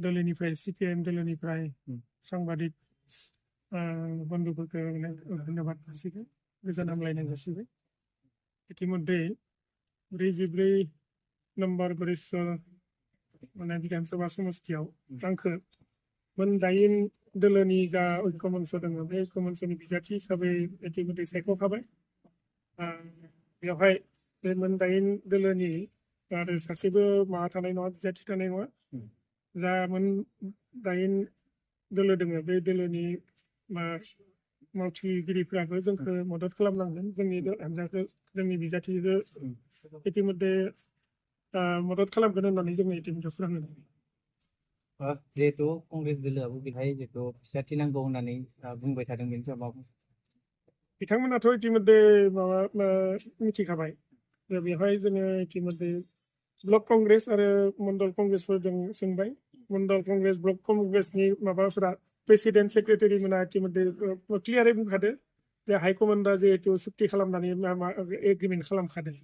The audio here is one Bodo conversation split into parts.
दोलोनिफ्राय CPIM दोलोनिफ्राय साংबादिक बन्धुफोरखौ धन्यबाद जासिबाय गोजोन हामलायनाय जासिबाय इतिमध्ये 44 नम्बर परिसर माने विधानसभा समष्टियाव आंखौ मोन 8 दोलोनि जा ऐक्य मन्च दङ बे ऐक्य मन्चनि बिजाथि हिसाबै इतिमध्ये सायख'खाबाय बेवहाय बे मोन 8 दोलोनि आरो सासेबो माबा थानाय नङा बिजाथि थानाय नङा जा मोन 8 दोलो दङ बे दोलोनि मावथिगिरिफ्राबो जोंखौ मदद खालामनांगोन जोंनि हान्जाखौ जोंनि बिजाथिखौ इतिमध्ये मदद खालामगोन होननानै जोङो इतिमध्ये फोरमायनो जिहेतु कंग्रेस दोलोआबो बेहाय जिहेतु बिजाथि नांगौ होननानै बुंबाय थादों बेनि सायाव बिथांमोनाथ' इतिमध्ये माबा मिथिखाबाय बेवहाय जोङो इतिमध्ये ब्लक कंग्रेस आरो मण्डल कंग्रेसफोरजों सोंबाय मण्डल कंग्रेस ब्लक कंग्रेसनि माबाफोरा प्रेसिडेन्ट सेक्रेटारि मोना इतिमध्ये क्लियारै बुंखादो जे हाइकमान्डआ जिहेतु सुक्ति खालामनानै एग्रिमेन्ट खालामखादों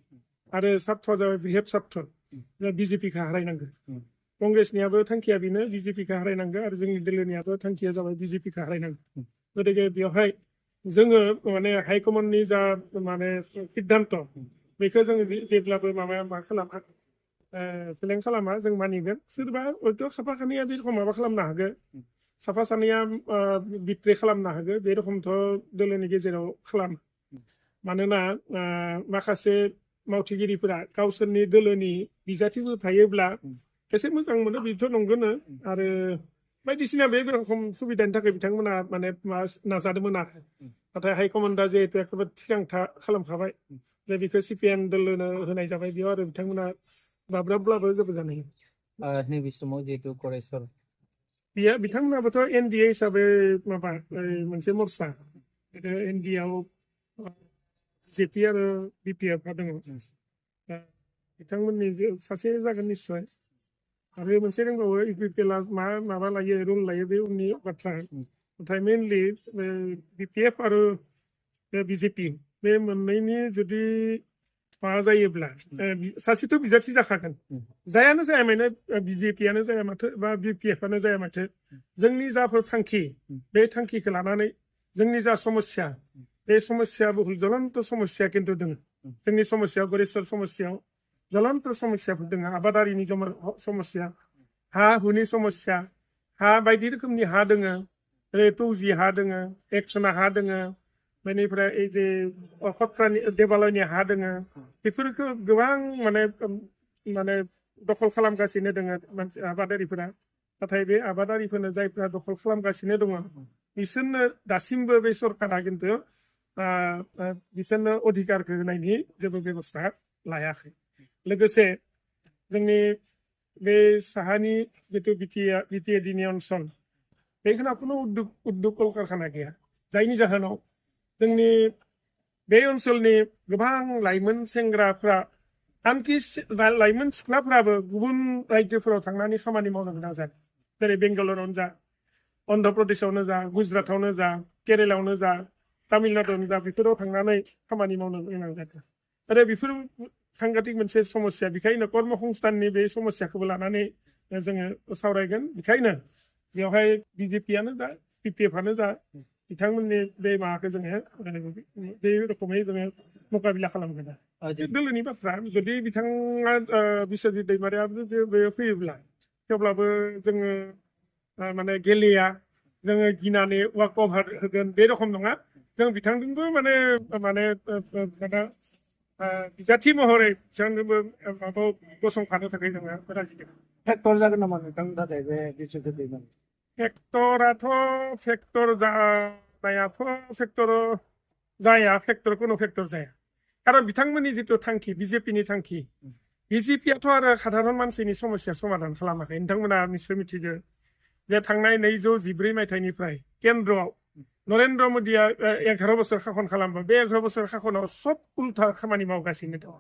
आरो सार्थआ जाबाय बृहत सार्थ बिजेपिखौ हारायनांगौ कंग्रेसनियाबो थांखिया बेनो बिजेपिखौ हारायनांगौ आरो जोंनि दोलोनियाबो थांखिया जाबाय बिजेपिखौ हारायनांगौ गतिके बेवहाय जोङो माने हाइकमान्डनि जा माने सिद्धान्त बेखौ जोङो जेब्लाबो मा खालामा फेलें खालामा जों मानिगोन सोरबा हयथ' साफा सानैया बे रखम माबा खालामनो हागोन साफा सानैया बिट्रे खालामनो हागोन बे रखमथ' दोलोनि गेजेराव खालामो मानोना माखासे मावथिगिरिफोरा गावसोरनि दोलोनि बिजाथिफोर थायोब्ला एसे मोजां मोनो बेथ' नंगौनो आरो बायदिसिना बे रखम सुबिदानि थाखाय बिथांमोना माने नाजादोंमोन आरो नाथाय हाइकमान्डआ जिहेतु एकेबारे थिरांथा खालामखाबाय जे बेखौ CPIM दोलोनो होनाय जाबाय बेयाव आरो बिथांमोना माब्लाब्लाबो जेबो जानाय नैबे समाव जिहेतु करेश्वर बेयो बिथांमोनाबोथ' NDA हिसाबै माबा मोनसे मर्चा NDAआव JP आरो BPF दङ बिथांमोननि सासे जागोन निस्सय आरो मोनसे दंबावो इउपिपिएलआ माबा लायो रुल लायो बे उननि बाथ्रा नाथाय मेनलि BPF आरो BJP बे मोननैनि जुदि माबा जायोब्ला सासेथ' बिजाथि जाखागोन जायानो जाया माने BJPआनो जाया माथो बा BPFआनो जाया माथो जोंनि जाफोर थांखि बे थांखिखौ लानानै जोंनि जा समस्या बे समस्या बहुल ज्वलन्त समस्या खिन्थु दङ जोंनि समस्यायाव गरेस्वर समस्यायाव ज्वलन्त समस्याफोर दङ आबादारिनि समस्या हा हुनि समस्या हा बायदि रोखोमनि हा दङ टौजि हा दङ एक्सना हा दङ बेनिफ्राय এই যে खत्रानि देवालयनि हा दङ बेफोरखौ गोबां माने दखल खालामगासिनो दङ आबादारिफोरा नाथाय बे आबादारिफोरनो जायफोरा दखल खालामगासिनो दङ बिसोरनो दासिमबो बे सरकारा खिन्थु बिसोरनो अधिकारखौ होनायनि जेबो बेबस्था लायाखै लोगोसे जोंनि बे साहानि जितु बिटिएडिनि ओनसोल बेखिनियाव खुनु उद्योग कलकारखाना गैया जायनि जाहोनाव जोंनि बे ओनसोलनि गोबां लाइमोन सेंग्राफ्रा आनखि लाइमोन सिख्लाफ्राबो गुबुन रायजोफोराव थांनानै खामानि मावनो गोनां जादों जेरै बेंगालरावनो जा अन्ध्र प्रदेशआवनो जा गुजरातआवनो जा केरेलायावनो जा तामिलनाडुआवनो जा बेफोराव थांनानै खामानि मावनो गोनां जादों आरो बेफोर सांघातिक मोनसे समस्या बेखायनो कर्मसंस्थाननि बे समस्याखौबो लानानै जोङो सावरायगोन बेखायनो बेवहाय BJPआनो जा BPFआनो जा बिथांमोननि बे माबाखौ जोङो बे रोखोमै जोङो मुकाबिला खालामगोन दोलोनि बाथ्रा जुदि बिथाङा बिश्वजित दैमारियाबो बेयाव फैयोब्ला थेवब्लाबो जोङो माने गेलेया जोङो गिनानै वाक अभार होगोन बे रखम नङा जों बिथांजोंबो माने बिजाथि महरै बिथांजोंबो माबायाव गसंफानो थाखाय जोङो राजि दं फेक्टर जागोन नामा नोंथांनि थाखाय बे बिश्वजित दैमारि फेक्टर जानायाथ' फेक्टर जाया कुनु फेक्टर जाया कारण बिथांमोननि जितु थांखि BJPनि थांखि BJPआथ' आरो साधारन मानसिनि समस्या समाधान खालामाखै नोंथांमोना निस्सय मिथिगौ जे थांनाय 2014 मायथाइनिफ्राय केन्द्रआव नरेन्द्र मोदीआ 11 बोसोर शासन खालामबाय बे 11 बोसोर शासनाव सब उल्था खामानि मावगासिनो दं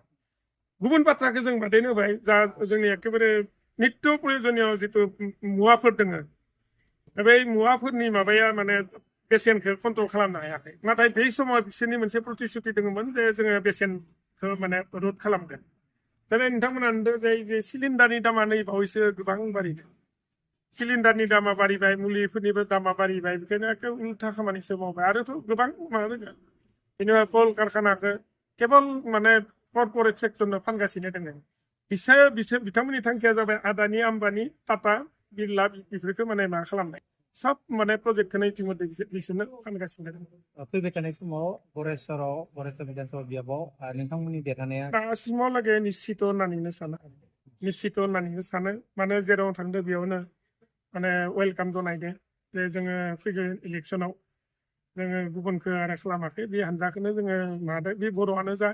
गुबुन बाथ्राखौ जों बादै होबाय जा जोंनि एखेबारे नित्य प्रयोजनीय जितु मुवाफोर दङ बे मुवाफोरनि माबाया माने बेसेनखौ कन्ट्रल खालामनो हायाखै नाथाय बै समाव बिसोरनि मोनसे प्रतिश्रुति दङमोन जे जोङो बेसेनखौ माने रद खालामगोन दिनै नोंथांमोना नुदों जे सिलिन्डारनि दामा नै बावैसो गोबां बारिदों सिलिन्डारनि दामा बारिबाय मुलिफोरनिबो दामा बारिबाय बेखायनो एखे उल्था खामानिसो मावबाय आरोथ' गोबां माबा दङ जेनेबा कल कारखानाखौ केबल माने कर्परेट सेक्टरनो फानगासिनो दङ बिसोर बिथांमोननि थांखिया जाबाय आदानि आम्बानि टाटा बिरला बेफोरखौ माने मा खालामनाय सब माने प्रजेक्टखौनो इतिमধ্যে बिसोरनो फानगासिनो दङ फैबाय थानाय समाव गरेस्वर बिधानसभा बियाबाव नोंथांमोननि देरहानाया दासिमावलागै निश्चित होननानैनो सानो माने जेराव थांदों बेयावनो माने वेलकाम जनायदों जे जोङो फैगोन इलेक्सनाव जोङो गुबुनखौ आरो खालामाखै बे हानजाखौनो जोङो मादो बे बर'आनो जा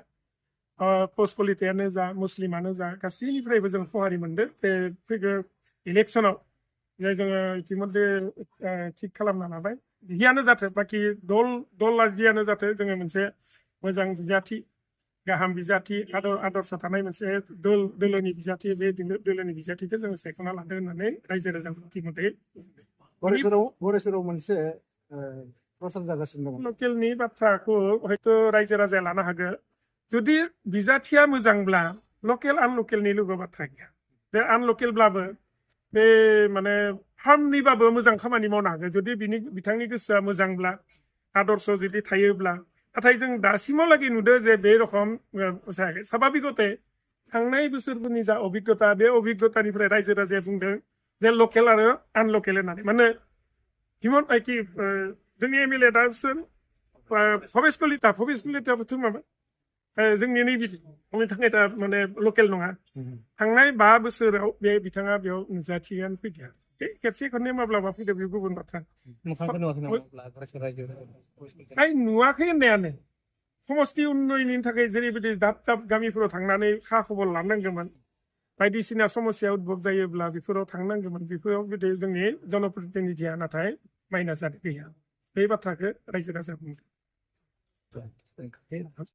पस्ट पलिटियानो जा मुस्लिमानो जा गासैनिफ्रायबो जों सहारि मोनदों जे फैगोन इलेक्सनाव जे जोङो इतिमध्ये थिग खालामना लाबाय जियानो जाथों बाखि दला जियानो जाथों जोङो मोनसे मोजां बिजाथि गाहाम बिजाथि आदर्श थानाय मोनसे दोलोनि बिजाथि बे दोलोनि बिजाथिखौ जोङो सायख'ना लादों होननानै रायजो राजाखौ इतिमध्ये गरेस्वराव मोनसे प्रसार जागासिनो दङ लकेलनि बाथ्राखौ हयथ' रायजो राजाया लानो हागौ जुदि बिजाथिया मोजांब्ला लकेल आनलकेलनि लोगो बाथ्रा गैया बे आनलकेलब्लाबो बे माने फार्मनिबाबो मोजां खामानि मावनो हागौ जुदि बिथांनि गोसोआ मोजांब्ला आदर्श जुदि थायोब्ला नाथाय जों दासिमावलागै नुदों जे बे रखम जायाखै साभाबिकते थांनाय बोसोरफोरनि जा अभिज्ञता बे अभिज्ञतानिफ्राय रायजो राजाया बुंदों जे लकेल आरो आनलकेल होननानै माने हिमन जोंनि एमएलए दा सोर भबेस कलिताबोथ' माबा जोंनि नैबिदि आंनि थाखाय दा माने लकेल नङा थांनाय 5 बोसोराव बे बिथाङा बेयाव नुजाथियानो फैदिया खेबसे खननै माब्लाबा फैदों बे गुबुन बाथ्रा नुवाखै होननायानो समस्ति उन्नयननि थाखाय जेरैबायदि दाब गामिफोराव थांनानै खा खबर लानांगौमोन बायदिसिना समस्या उद्भब जायोब्ला बेफोराव थांनांगौमोन बेफोराव बिदि जोंनि जनप्रतिनिधिया नाथाय माइनास जानो गैया बे बाथ्राखौ रायजो राजा बुंदों